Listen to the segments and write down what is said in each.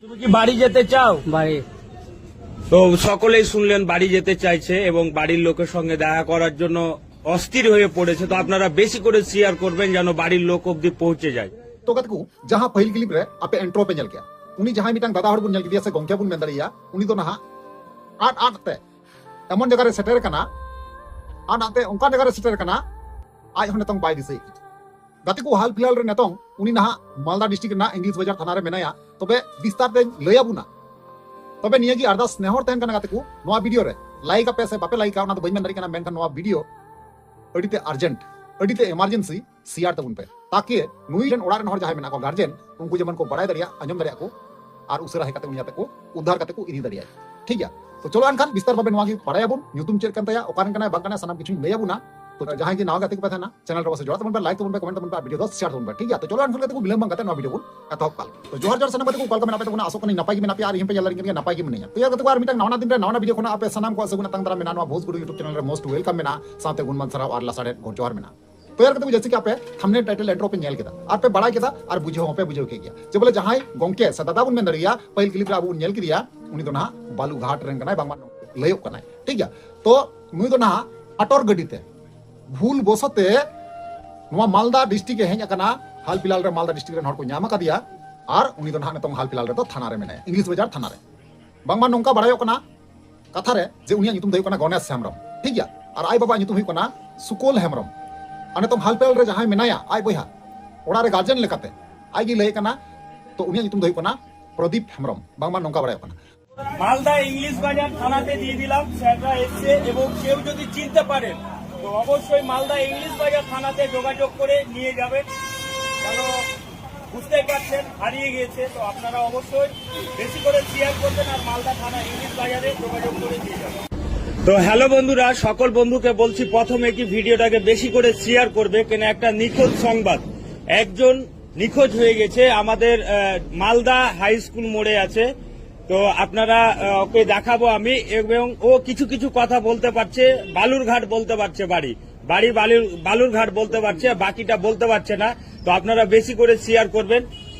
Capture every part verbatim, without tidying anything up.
তুমি কি বাড়ি যেতে চাও? বাড়ি। তো সকলেই শুনলেন, বাড়ি যেতে চাইছে এবং বাড়ির লোকের সঙ্গে দেখা করার জন্য অস্থির হয়ে পড়েছে। তো আপনারা বেশি করে শেয়ার করবেন, যেন বাড়ির লোক অবধি পৌঁছে যায়। ᱛᱚ ᱜᱟᱛᱮ ᱠᱚ, ᱡᱟᱦᱟᱸ ᱯᱟᱹᱦᱤᱞ ᱠᱞᱤᱯ ᱨᱮ ᱟᱯᱮ ᱤᱱᱴᱨᱳ ᱯᱮ ᱧᱮᱞ ᱠᱮᱭᱟ, ᱩᱱᱤ ᱡᱟᱦᱟᱸᱭ ᱢᱤᱫᱴᱟᱝ ᱫᱟᱫᱟ ᱦᱚᱲ ᱵᱚᱱ ᱧᱮᱞ ᱠᱮᱫᱮᱭᱟ ᱥᱮ ᱜᱚᱝᱠᱮ ᱵᱚᱱ ᱢᱮᱱ ᱫᱟᱲᱮᱭᱟᱭᱟ, ᱩᱱᱤ ᱫᱚ ᱱᱟᱦᱟᱜ ᱟᱫ ᱟᱫ ᱛᱮ ᱮᱢᱚᱱ ᱡᱟᱭᱜᱟ ᱨᱮ ᱥᱮᱴᱮᱨ ᱠᱟᱱᱟ, ᱟᱫ ᱟᱫ ᱛᱮ ᱚᱱᱠᱟ ᱡᱟᱭᱜᱟ ᱨᱮ ᱥᱮᱴᱮᱨ ᱠᱟᱱᱟ, ᱟᱡ ᱦᱚᱸ ᱱᱤᱛᱚᱝ ᱵᱟᱭ ᱫᱤᱥᱟᱹᱭᱮᱫ ᱠᱟᱱᱟ᱾ ᱜᱟᱛᱮ ᱠᱚ, ᱦᱟᱞ ᱯᱷᱤᱞᱦᱟᱞ ᱨᱮ ᱱᱤᱛᱚᱝ ᱩᱱᱤ ᱱᱟᱦᱟᱜ ᱢᱟᱞᱫᱟ ᱰᱤᱥᱴᱨᱤᱠᱴ ᱨᱮᱱᱟᱜ ᱤᱝᱞᱤᱥ ᱵᱟᱡᱟᱨ ᱛᱷᱟᱱᱟ ᱨᱮ ᱢᱮᱱᱟᱭᱟ᱾ ᱛᱚᱵᱮ ᱵᱤᱥᱛᱟᱨ ᱛᱮᱧ ᱞᱟᱹᱭ ᱟᱵᱚᱱᱟ᱾ ᱛᱚᱵᱮ ᱱᱤᱭᱟᱹ ᱜᱮ ᱟᱨᱫᱟᱥ ᱱᱮᱦᱚᱨ ᱛᱟᱦᱮᱱ ᱠᱟᱱᱟ ᱜᱟᱛᱮ ᱠᱚ, ᱱᱚᱣᱟ ᱵᱷᱤᱰᱤᱭᱳ ᱨᱮ ᱞᱟᱭᱤᱠ ᱟᱯᱮ ᱥᱮ ᱵᱟᱯᱮ ᱞᱟᱭᱤᱠᱟ ᱚᱱᱟ ᱫᱚ ᱵᱟᱹᱧ ᱢᱮᱱ ᱫᱟᱲᱮᱭᱟᱜ ᱠᱟᱱᱟ, ᱢᱮᱱᱠᱷᱟᱱ ᱱᱚᱣᱟ ᱵᱷᱤᱰᱤᱭᱳ ᱟᱹᱰᱤᱛᱮ ᱟᱨᱡᱮᱱᱴ, ᱟᱹᱰᱤᱛᱮ ᱮᱢᱟᱨᱡᱮᱱᱥᱤ ᱥᱮᱭᱟᱨ ᱛᱟᱵᱚᱱ ᱯᱮ, ᱛᱟᱠᱤ ᱱᱩᱭ ᱨᱮᱱ ᱚᱲᱟᱜ ᱨᱮᱱ ᱦᱚᱲ ᱡᱟᱦᱟᱸᱭ ᱢᱮᱱᱟᱜ ᱠᱚᱣᱟ ᱜᱟᱨᱡᱮᱱ, ᱩᱱᱠᱩ ᱡᱮᱢᱚᱱ ᱠᱚ ᱵᱟᱲᱟᱭ ᱫᱟᱲᱮᱭᱟᱜ, ᱟᱸᱡᱚᱢ ᱫᱟᱲᱮᱭᱟᱜ ᱠᱚ, ᱟᱨ ᱩᱥᱟᱹᱨᱟ ᱦᱮᱡ ᱠᱟᱛᱮ ᱩᱱᱤ ᱟᱛᱮ ᱠᱚ ᱩᱫᱽᱫᱷᱟᱨ ᱠᱟᱛᱮ ᱠᱚ ᱤᱫᱤ ᱫᱟᱲᱮᱭᱟᱭ᱾ ᱴᱷᱤᱠ ᱜᱮᱭᱟ, ᱛᱚ ᱪᱚᱞᱚ ᱮᱱᱠᱷᱟᱱ ᱵᱤᱥᱛᱟᱨ ᱵᱷᱟᱵᱮ ᱱᱚᱣᱟ ᱜᱮ ᱵᱟᱲᱟᱭᱟᱵᱚᱱ, ᱧᱩᱛᱩᱢ ᱪᱮᱫ ᱠᱟᱱ ᱛᱟᱭᱟ, ᱚᱠᱟ ᱨᱮᱱ ᱠᱟᱱᱟᱭ, ᱵᱟᱝ ᱠᱟᱱᱟᱭ, ᱥᱟᱱᱟᱢ ᱠᱤᱪᱷᱩᱧ ᱞᱟᱹᱭ ᱟᱵᱚᱱᱟ᱾ ᱛᱚ ᱡᱟᱦᱟᱸᱭ ᱜᱮ ᱱᱟᱣᱟ ᱜᱟᱛᱮ ᱠᱚᱯᱮ ᱛᱟᱦᱮᱱᱟ, ᱪᱮᱱᱮᱞ ᱨᱮ ᱚᱵᱚᱥᱥᱳᱭ ᱡᱚᱲᱟᱣ ᱛᱟᱵᱚᱱ ᱯᱮ, ᱞᱟᱭᱤᱠ ᱛᱟᱵᱚᱱ ᱯᱮ, ᱠᱚᱢᱮᱱᱴ ᱛᱟᱵᱚᱱ ᱯᱮ, ᱟᱨ ᱵᱷᱤᱰᱤᱭᱳ ᱫᱚ ᱥᱮᱭᱟᱨ ᱛᱟᱵᱚᱱ ᱯᱮ᱾ ᱴᱷᱤᱠ ᱜᱮᱭᱟ, ᱛᱚ ᱪᱚᱞᱚ ᱮᱱᱠᱷᱟᱱ ᱜᱟᱛᱮ ᱠᱚ, ᱵᱤᱞᱚᱢ ᱵᱟᱝ ᱠᱟᱛᱮ ᱱᱚᱣᱟ ᱵᱷᱤᱰᱤᱭᱳ ᱵᱚᱱ ᱮᱛᱚᱦᱚᱵ ᱠᱟᱜ ᱞᱮᱜᱮ᱾ ᱛᱚ ᱡᱚᱦᱟᱨ ᱡᱚᱦᱟᱨ ᱥᱟᱱᱟᱢ ᱜᱟᱛᱮ ᱠᱚ, ᱚᱠᱟ ᱞᱮᱠᱟ ᱢᱮᱱᱟᱜ ᱯᱮ ᱛᱟᱵᱚᱱᱟ? ᱟᱥᱚᱜ ᱠᱟᱹᱱᱟᱹᱧ ᱱᱟᱯᱟᱭ ᱜᱮ ᱢᱮᱱᱟᱜ ᱯᱮᱭᱟ, ᱟᱨ ᱤᱧ ᱦᱚᱸᱯᱮ ᱧᱮᱞ ᱫᱟᱲᱮᱭᱟᱜ ᱠᱟᱱ ᱜᱮᱭᱟ ᱱᱟᱯᱟᱭ ᱜᱮ ᱢᱤᱱᱟᱹᱧᱟ᱾ ᱛᱚ ᱭᱟᱨ ᱜᱟᱛᱮ ᱠᱚ, ᱟᱨ ᱢᱤᱫᱴᱟᱝ ᱱᱟᱣᱟ ᱫᱤᱱ ᱨᱮ ᱱᱟᱣᱟ ᱵᱷᱤᱰᱤᱭᱳ ᱠᱷᱚᱱᱟᱜ ᱟᱯᱮ ᱥᱟᱱᱟᱢ ᱠᱚᱣᱟᱜ ᱥᱟᱹᱜᱩᱱ ᱟᱛᱟᱝ ᱫᱟᱨᱟᱢ ᱢᱮᱱᱟᱜᱼᱟ, ᱱᱚᱣᱟ ᱵᱷᱳᱡᱽ ᱜᱩᱰᱩ YouTube ᱪᱮᱱᱮᱞ ᱨᱮ most welcome ᱢᱮᱱᱟᱜᱼᱟ, ᱥᱟᱶᱛᱮ ᱜᱩᱱᱢᱟᱱ ᱥᱟᱨᱦᱟᱣ ᱟᱨ ᱞᱟᱥᱟᱲᱦᱮᱫ ᱜᱚᱰ ᱡᱚᱦᱟᱨ ᱢᱮᱱᱟᱜᱼᱟ᱾ ᱛᱚ ᱭᱟᱨ ᱜᱟᱛᱮ ᱠᱚ, ᱡᱮᱭᱥᱮ ᱠᱤ ᱟᱯᱮ ᱛᱷᱟᱢᱵᱱᱮᱞ ᱴᱟᱭᱴᱮᱞ ᱤᱱᱴᱨᱳ ᱯᱮ ᱧᱮᱞ ᱠᱮᱫᱟ, ᱟᱨ ᱯᱮ ᱵᱟᱲᱟᱭ ᱠᱮᱫᱟ, ᱟᱨ ᱵᱩᱡᱷᱟᱹᱣ ᱦᱚᱸᱯᱮ ᱵᱩᱡᱷᱟᱹᱣ ᱠᱮᱫ ᱜᱮᱭᱟ, ᱡᱮ ᱵᱚᱞᱮ ᱡᱟᱦᱟᱸᱭ ᱜᱚᱝᱠᱮ ᱥᱮ ᱫᱟᱫᱟ ᱵᱚᱱ ᱢᱮᱱ ᱫᱟᱲᱮᱭᱟᱭᱟ, ᱯᱟᱹᱦᱤᱞ ᱠᱞᱤᱯ ᱨᱮ ᱟᱵᱚ ᱵᱚᱱ ᱧᱮᱞ ᱠᱮᱫᱮᱭᱟ, ᱩᱱᱤ ᱫᱚ ᱱᱟᱦᱟᱜ ᱵᱟᱞᱩᱨᱜᱷᱟᱴ ᱨᱮᱱ ᱠᱟᱱᱟᱭ, ᱵᱟᱝᱢᱟ ᱞᱟᱹᱭᱚᱜ ᱠᱟᱱᱟᱭ᱾ ᱴᱷᱤᱠ ᱜᱮᱭᱟ, ᱛᱚ ᱱᱩᱭ ᱫᱚ ᱱᱟᱦᱟᱜ ᱢᱚᱴᱚᱨ ᱜᱟᱹᱰᱤ ᱛᱮ ᱵᱷᱩᱞ ᱵᱚᱥᱚᱛᱮ ᱱᱚᱣᱟ ᱢᱟᱞᱫᱟ ᱰᱤᱥᱴᱨᱤᱠᱴ ᱮ ᱦᱮᱡ ᱟᱠᱟᱱᱟ᱾ ᱦᱟᱞ ᱯᱷᱤᱞᱦᱟᱞ ᱨᱮ ᱢᱟᱞᱫᱟ ᱰᱤᱥᱴᱨᱤᱠᱴ ᱨᱮᱱ ᱦᱚᱲ ᱠᱚ ᱧᱟᱢ ᱟᱠᱟᱫᱮᱭᱟ, ᱟᱨ ᱩᱱᱤ ᱫᱚ ᱱᱟᱦᱟᱜ ᱱᱤᱛᱚᱝ ᱦᱟᱞ ᱯᱷᱤᱞᱦᱟᱞ ᱨᱮᱫᱚ ᱛᱷᱟᱱᱟ ᱨᱮ ᱢᱮᱱᱟᱭᱟ, ᱤᱝᱞᱤᱥ ᱵᱟᱡᱟᱨ ᱛᱷᱟᱱᱟ ᱨᱮ᱾ ᱵᱟᱝᱢᱟ ᱱᱚᱝᱠᱟ ᱵᱟᱲᱟᱭᱚᱜ ᱠᱟᱱᱟ ᱠᱟᱛᱷᱟ ᱨᱮ, ᱡᱮ ᱩᱱᱤᱭᱟᱜ ᱧᱩᱛᱩᱢ ᱫᱚ ᱦᱩᱭᱩᱜ ᱠᱟᱱᱟ ᱜᱚᱱᱮᱥ ᱦᱮᱢᱵᱨᱚᱢ, ᱴᱷᱤᱠ ᱜᱮᱭᱟ, ᱟᱨ ᱟᱡ ᱵᱟᱵᱟᱣᱟᱜ ᱧᱩᱛᱩᱢ ᱦᱩᱭᱩᱜ ᱠᱟᱱᱟ ᱥᱩᱠᱚᱞ ᱦᱮᱢᱵᱨᱚᱢ᱾ ᱟᱨ ᱱᱤᱛᱚᱝ ᱦᱟᱞ ᱯᱷᱤᱞᱦᱟᱞ ᱨᱮ ᱡᱟᱦᱟᱸᱭ ᱢᱮᱱᱟᱭᱟ, ᱟᱡ ᱵᱚᱭᱦᱟ, ᱚᱲᱟᱜ ᱨᱮ ᱜᱟᱨᱡᱮᱱ ᱞᱮᱠᱟᱛᱮ ᱟᱡ ᱜᱮᱭ ᱞᱟᱹᱭᱮᱫ ᱠᱟᱱᱟ, ᱛᱚ ᱩᱱᱤᱭᱟᱜ ᱧᱩᱛᱩᱢ ᱫᱚ ᱦᱩᱭᱩᱜ ᱠᱟᱱᱟ ᱯᱨᱚᱫᱤᱯ ᱦᱮᱢᱵᱨᱚᱢ, ᱵᱟᱝᱢᱟ ᱱᱚᱝᱠᱟ ᱵᱟᱲᱟᱭᱚᱜ ᱠᱟᱱᱟ᱾ মালদা ইংলিশ বাজার থানাতে দিয়ে দিলাম, স্যাররা এসছে এবং কেউ যদি চিনতে পারেন তো অবশ্যই মালদা ইংলিশ বাজার থানাতে যোগাযোগ করে নিয়ে যাবেন। কারণ বুঝতেই পারছেন হারিয়ে গিয়েছে, তো আপনারা অবশ্যই বেশি করে শেয়ার করবেন আর মালদা থানা ইংলিশ বাজারে যোগাযোগ করে নিয়ে যাবেন। তো হ্যালো বন্ধুরা, সকল বন্ধুকে বলছি প্রথমে কি ভিডিওটাকে বেশি করে শেয়ার করবে, কেন একটা নিখোঁজ সংবাদ, একজন নিখোঁজ হয়ে গেছে আমাদের আহ, মালদা হাই স্কুল মোড়ে আছে। তো আপনারা আহ, ওকে দেখাবো আমি, এবং ও কিছু কিছু কথা বলতে পারছে, বালুরঘাট বলতে পারছে বাড়ি, বাড়ি বালুর বালুরঘাট বলতে পারছে, বাকিটা বলতে পারছে না। তো আপনারা বেশি করে শেয়ার করবেন।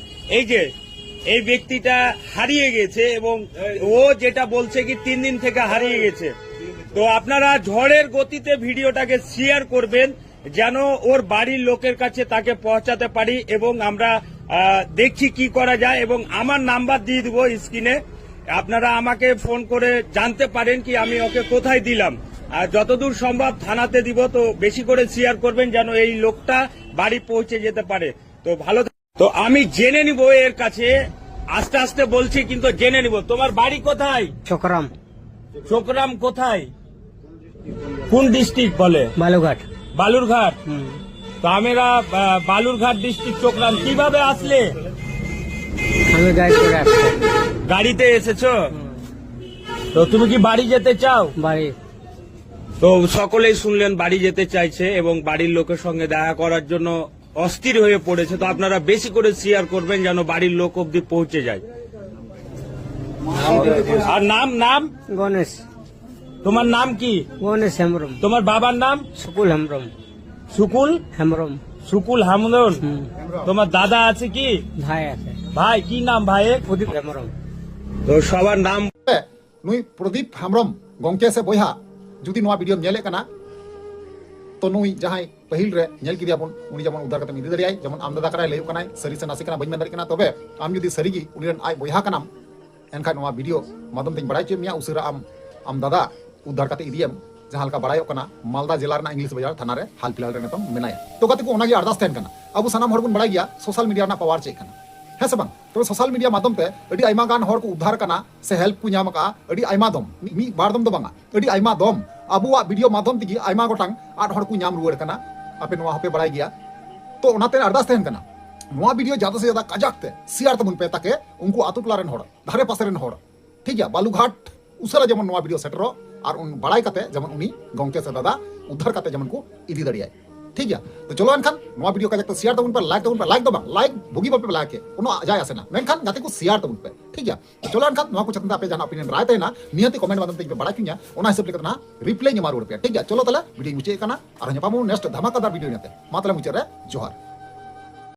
এই যে এই ব্যক্তিটা হারিয়ে গেছে এবং ও যেটা বলছে কি তিন দিন থেকে হারিয়ে গেছে। তো আপনারা ঝড়ের গতিতে ভিডিওটাকে শেয়ার করবেন, যেন ওর বাড়ির লোকের কাছে তাকে পৌঁছাতে পারি এবং আমরা আহ, দেখছি কি করা যায়। এবং আমার নাম্বার দিয়ে দিব স্ক্রিনে, আপনারা আমাকে ফোন করে জানতে পারেন কি আমি ওকে কোথায় দিলাম। আর যতদূর সম্ভব থানাতে দিব। তো বেশি করে শেয়ার করবেন যেন এই লোকটা বাড়ি পৌঁছে যেতে পারে। তো ভালো থা- তো আমি জেনে নিব এর কাছে, আস্তে আস্তে বলছি কিন্তু জেনে নিব। তোমার বাড়ি কোথায়? চকরাম। চকরাম কোথায়? কোন ডিস্ট্রিক্ট বলে? বালুঘাট। বালুরঘাট। হুম। তো আমরা আহ, বালুরঘাট ডিস্ট্রিক্ট চকরাম। কিভাবে আসলে? আমি গাড়ি করে আসছি। গাড়িতে এসেছো? তো তুমি কি বাড়ি যেতে চাও? বাড়ি। তো সকলেই শুনলেন, বাড়ি যেতে চাইছে এবং বাড়ির লোকের সঙ্গে দেখা করার জন্য অস্থির হয়ে পড়েছে। তো আপনারা বেশি করে শেয়ার করবেন যেন বাড়ির লোক অবধি পৌঁছে যায়। আর নাম নাম গণেশ। তোমার নাম কি? গণেশ হেমব্রম। তোমার বাবার নাম? সুকুল হেমব্রম। সুকুল? হেমব্রম। সুকুল হামদন। হুম। তোমার দাদা আছে কি? ভাই আছে। ভাই কি নাম ভাইয়ের? প্রদীপ হেমব্রম। তো সবার নাম ᱱᱩᱭ ᱯᱨᱚᱫᱤᱯ ᱦᱮᱢᱵᱨᱚᱢ ᱜᱚᱝᱠᱮ ᱥᱮ ᱵᱚᱭᱦᱟ, ᱡᱩᱫᱤ ᱱᱚᱣᱟ ᱵᱷᱤᱰᱤᱭᱳᱢ ᱧᱮᱞᱮᱫ ᱠᱟᱱᱟ, ᱛᱚ ᱱᱩᱭ ᱡᱟᱦᱟᱸᱭ ᱯᱟᱹᱦᱤᱞ ᱨᱮ ᱧᱮᱞ ᱠᱮᱫᱮᱭᱟᱵᱚᱱ, ᱩᱱᱤ ᱡᱮᱢᱚᱱ ᱩᱫᱽᱫᱷᱟᱨ ᱠᱟᱛᱮᱢ ᱤᱫᱤ ᱫᱟᱲᱮᱭᱟᱭ, ᱡᱮᱢᱚᱱ ᱟᱢ ᱫᱟᱫᱟ ᱠᱟᱱᱟᱭ ᱞᱟᱹᱭᱚᱜ ᱠᱟᱱᱟᱭ, ᱥᱟᱹᱨᱤ ᱥᱮ ᱱᱟᱥᱮ ᱠᱟᱱᱟ ᱵᱟᱹᱧ ᱢᱮᱱ ᱫᱟᱲᱮᱭᱟᱜ ᱠᱟᱱᱟ, ᱛᱚᱵᱮ ᱟᱢ ᱡᱩᱫᱤ ᱥᱟᱹᱨᱤᱜᱮ ᱩᱱᱤ ᱨᱮᱱ ᱟᱡ ᱵᱚᱭᱦᱟ ᱠᱟᱱᱟᱢ, ᱮᱱᱠᱷᱟᱱ ᱱᱚᱣᱟ ᱵᱷᱤᱰᱤᱭᱳ ᱢᱟᱫᱽᱫᱷᱚᱢ ᱛᱮᱧ ᱵᱟᱲᱟᱭ ᱦᱚᱪᱚᱭᱮᱫ ᱢᱮᱭᱟ, ᱩᱥᱟᱹᱨᱟ ᱟᱢ ᱟᱢ ᱫᱟᱫᱟ ᱩᱫᱽᱫᱷᱟᱨ ᱠᱟᱛᱮ ᱤᱫᱤᱭᱮᱢ᱾ ᱡᱟᱦᱟᱸ ᱞᱮᱠᱟ ᱵᱟᱲᱟᱭᱚᱜ ᱠᱟᱱᱟ, ᱢᱟᱞᱫᱟ ᱡᱮᱞᱟ ᱨᱮᱱᱟᱜ ᱤᱝᱞᱤᱥ ᱵᱟᱡᱟᱨ ᱛᱷᱟᱱᱟ ᱨᱮ ᱦᱟᱞ ᱯᱷᱤᱞᱦᱟᱞ ᱨᱮ ᱱᱤᱛᱚᱝ ᱢᱮᱱᱟᱭᱟ᱾ ᱛᱚ ᱜᱟᱛᱮ ᱠᱚ, ᱚᱱᱟᱜᱮ ᱟᱨᱫᱟᱥ ᱛᱟᱦᱮᱱ ᱠᱟᱱᱟ, ᱟᱵᱚ ᱥᱟᱱᱟᱢ ᱦᱚᱲ ᱵᱚᱱ ᱵᱟᱲᱟᱭ ᱜᱮᱭᱟ ᱥᱳᱥᱟᱞ ᱢᱤᱰᱤᱭᱟ ᱨᱮᱱᱟᱜ ᱯᱟᱣᱟᱨ ᱪᱮᱫ ᱠᱟᱱᱟ, ᱦᱮᱸ ᱥᱮ ᱵᱟᱝ? ᱛᱚᱵᱮ ᱥᱳᱥᱟᱞ ᱢᱤᱰᱤᱭᱟ ᱢᱟᱫᱽᱫᱷᱚᱢ ᱛᱮ ᱟᱹᱰᱤ ᱟᱭᱢᱟ ᱜᱟᱱ ᱦᱚᱲ ᱠᱚ ᱩᱫᱽᱫᱷᱟᱨ ᱠᱟᱱᱟ ᱥᱮ ᱦᱮᱞᱯ ᱠᱚ ᱧᱟᱢ ᱟᱠᱟᱫᱼᱟ, ᱟᱹᱰᱤ ᱟᱭᱢᱟ ᱫᱚᱢ, ᱢᱤᱫ ᱵᱟᱨ ᱫᱚᱢ ᱫᱚ ᱵᱟᱝᱟ, ᱟᱹᱰᱤ ᱟᱭᱢᱟ ᱫᱚᱢ᱾ ᱟᱵᱚᱣᱟᱜ ᱵᱷᱤᱰᱤᱭᱳ ᱢᱟᱫᱽᱫᱷᱚᱢ ᱛᱮᱜᱮ ᱟᱭᱢᱟ ᱜᱚᱴᱟᱝ ᱟᱫ ᱦᱚᱲ ᱠᱚ ᱧᱟᱢ ᱨᱩᱣᱟᱹᱲ ᱠᱟᱱᱟ, ᱟᱯᱮ ᱱᱚᱣᱟ ᱦᱚᱸᱯᱮ ᱵᱟᱲᱟᱭ ᱜᱮᱭᱟ᱾ ᱛᱚ ᱚᱱᱟᱛᱮ ᱟᱨᱫᱟᱥ ᱛᱟᱦᱮᱱ ᱠᱟᱱᱟ, ᱱᱚᱣᱟ ᱵᱷᱤᱰᱤᱭᱳ ᱡᱟᱫᱟ ᱥᱮ ᱡᱟᱫᱟ ᱠᱟᱡᱟᱠ ᱛᱮ ᱥᱮᱭᱟᱨ ᱛᱟᱵᱚᱱ ᱯᱮ, ᱛᱟᱠᱮ ᱩᱱᱠᱩ ᱟᱛᱳ ᱴᱚᱞᱟ ᱨᱮᱱ ᱦᱚᱲ, ᱫᱷᱟᱨᱮ ᱯᱟᱥᱮ ᱨᱮᱱ ᱦᱚᱲ, ᱴᱷᱤᱠ ᱜᱮᱭᱟ, ᱵᱟᱞᱩᱜᱷᱟᱴ ᱩᱥᱟᱹᱨᱟ ᱡᱮᱢᱚᱱ ᱱᱚᱣᱟ ᱵᱷᱤᱰᱤᱭᱳ ᱥᱮᱴᱮᱨᱚᱜ ᱟᱨ ᱩᱱ ᱵᱟᱲᱟᱭ ᱠᱟᱛᱮ ᱡᱮᱢᱚᱱ ᱩᱱᱤ ᱜᱚᱝᱠᱮ ᱥᱮ ᱫᱟᱫᱟ ᱩᱫᱽᱫᱷᱟᱨ ᱠᱟᱛᱮ ᱡᱮᱢᱚᱱ ᱠᱚ ᱤᱫᱤ ᱫᱟᱲᱮᱭᱟᱭ, ᱴᱷᱤᱠ ᱜᱮᱭᱟ᱾ ᱛᱚ ᱪᱚᱞᱚ ᱮᱱᱠᱷᱟᱱ ᱱᱚᱣᱟ ᱵᱷᱤᱰᱤᱭᱳ ᱠᱟᱡᱟᱠ ᱛᱮ ᱥᱮᱭᱟᱨ ᱛᱟᱵᱚᱱ ᱯᱮ, ᱞᱟᱭᱤᱠ ᱛᱟᱵᱚᱱ ᱯᱮ, ᱞᱟᱭᱤᱠ ᱫᱚ ᱵᱟᱝ, ᱞᱟᱭᱤᱠ ᱵᱷᱩᱜᱤ ᱵᱟᱯᱮ ᱞᱟᱭᱤᱠ ᱮ, ᱠᱳᱱᱳ ᱡᱟᱭ ᱟᱥᱮ ᱱᱟ, ᱢᱮᱱᱠᱷᱟᱱ ᱜᱟᱛᱮ ᱠᱚ ᱥᱮᱭᱟᱨ ᱛᱟᱵᱚᱱ ᱯᱮ, ᱴᱷᱤᱠ ᱜᱮᱭᱟ᱾ ᱛᱚ ᱪᱚᱞᱚ ᱮᱱᱠᱷᱟᱱ ᱱᱚᱣᱟ ᱠᱚ ᱪᱮᱛᱟᱱ ᱛᱮ ᱟᱯᱮ ᱡᱟᱦᱟᱱᱟᱜ ᱚᱯᱤᱱᱤᱭᱚᱱ ᱨᱟᱭ ᱛᱟᱦᱮᱱᱟ, ᱱᱤᱦᱟᱹᱛ ᱠᱚᱢᱮᱱᱴ ᱢᱟᱫᱽᱫᱷᱚᱢ ᱛᱮ ᱯᱮ ᱵᱟᱲᱟᱭ ᱦᱚᱪᱚᱧᱟ, ᱚᱱᱟ ᱦᱤᱥᱟᱹᱵ ᱞᱮᱠᱟᱛᱮ ᱱᱟᱦᱟᱜ ᱨᱤᱯᱞᱟᱭ ᱧᱟᱢᱟ ᱨᱩᱣᱟᱹᱲ ᱯᱮᱭᱟ, ᱴᱷᱤᱠ ᱜᱮᱭᱟ᱾ ᱪᱚᱞᱚ ᱛᱟᱦᱞᱮ ᱵᱷᱤᱰᱤᱭᱳ ᱢᱩᱪᱟᱹᱫ ᱠᱟᱱᱟ, ᱟᱨᱦᱚᱸ ᱧᱟᱯᱟᱢ ᱱᱮᱠᱥᱴ ᱫᱷᱟᱢᱟᱠᱟᱫᱟᱨ ᱵᱷᱤᱰᱤᱭᱳ ᱧᱮᱞᱛᱮ᱾ ᱢᱟ ᱛᱟᱦᱞᱮ ᱢᱩᱪᱟᱹᱫ ᱨᱮ ᱡᱚᱦᱟᱨ᱾